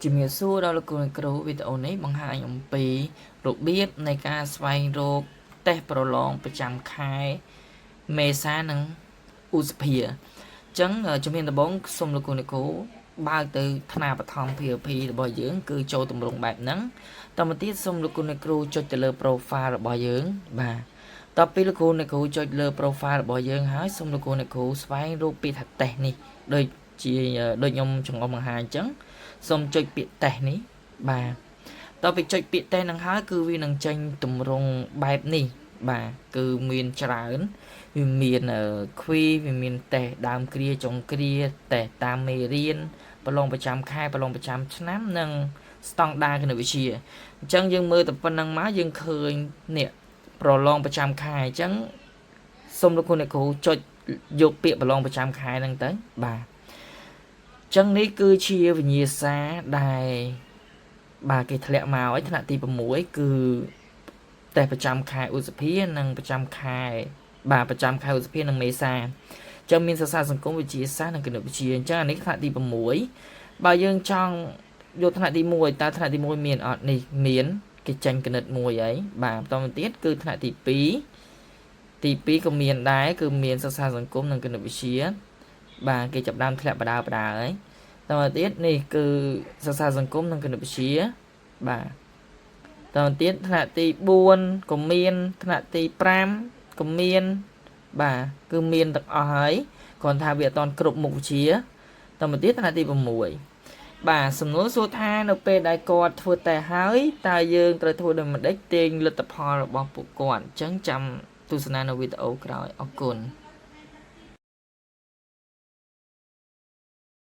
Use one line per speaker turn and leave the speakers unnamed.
ជំរាបសួរដល់លោកគ្រូអ្នកគ្រូវីដេអូនេះបង្ហាញអំពីរបៀបនៃការស្វែងរកតេស្តប្រឡងប្រចាំខែមេសានិងឧសភាអញ្ចឹងជំហានដំបូងសូមលោកគ្រូអ្នកគ្រូបើកទៅថ្នាបឋម POP របស់យើង គឺចូលទម្រង់បែបហ្នឹងតមកទៀតសូមលោកគ្រូអ្នកគ្រូចុចទៅលើ profile របស់យើងបាទតទៅពីលោកគ្រូអ្នកគ្រូចុចលើ profile របស់យើងហើយសូមលោកគ្រូអ្នកគ្រូស្វែងរកពាក្យថាតេស្តនេះដូចជាដូចខ្ញុំចង្អុលបង្ហាញអញ្ចឹងសូមចុចពាក្យតេស្តនេះបាទតទៅពីចុចពាក្យតេស្តនឹងហើយគឺវានឹងចេញទម្រង់បែបនេះបាទគឺមានច្រើនវាមាន quiz វាមានតេស្តដើមគ្រាចុងគ្រាតេស្តតាមមេរៀនប្រឡងប្រចាំខែប្រឡងប្រចាំឆ្នាំនិងស្តង់ដារគណិតវិទ្យាអញ្ចឹងយើងមើលតែប៉ុណ្្នឹងមកយើងឃើញនេះប្រឡងប្រចាំខែអញ្ចឹងសូមលោកគ្រូអ្នកគ្រូចុចយកពាក្យប្រឡងប្រចាំខែហ្នឹងទៅបាទចឹងនេះគឺជាវិញ្ញាសាដែលបាទគេធ្លាក់មកឲ្យថ្នាក់ទី6គឺតេស្តប្រចាំខែឧសភានិងប្រចាំខែបាទប្រចាំខែឧសភានិងមេសាចឹងមានសិក្សាសង្គមវិទ្យាសាស្ត្រនិងគណិតវិទ្យាអញ្ចឹងអានេះថ្នាក់ទី6បើយើងចង់យកថ្នាក់ទី1តើថ្នាក់ទី1មានអត់នេះមានគេចេញគណិតមួយអីបាទបន្តមកទៀតគឺថ្នាក់ទី2ទី2ក៏មានដែរគឺមានសិក្សាសង្គមនិងគណិតវិទ្យាបាទគេចាប់ដើមធ្លាក់បដាបដាហើយតទៅទៀតនេះគឺសិក្សាសង្គមនិងគណិតវិទ្យាបាទតទៅទៀតថ្នាក់ទី4ក៏មានថ្នាក់ទី5ក៏មានបាទគឺមានទាំងអស់ហើយគ្រាន់ថាវាអត់ទាន់គ្រប់មុខវិជ្ជាតទៅទៀតថ្នាក់ទី6បាទសំណួរសួរថានៅពេលដែលគាត់ធ្វើតេស្តហើយតើយើងត្រូវធ្វើដូចម្ដេចទាញលទ្ធផលរបស់ពួកគាត់អញ្ចឹងចាំទស្សនានៅវីដេអូក្រោយអរគុណ។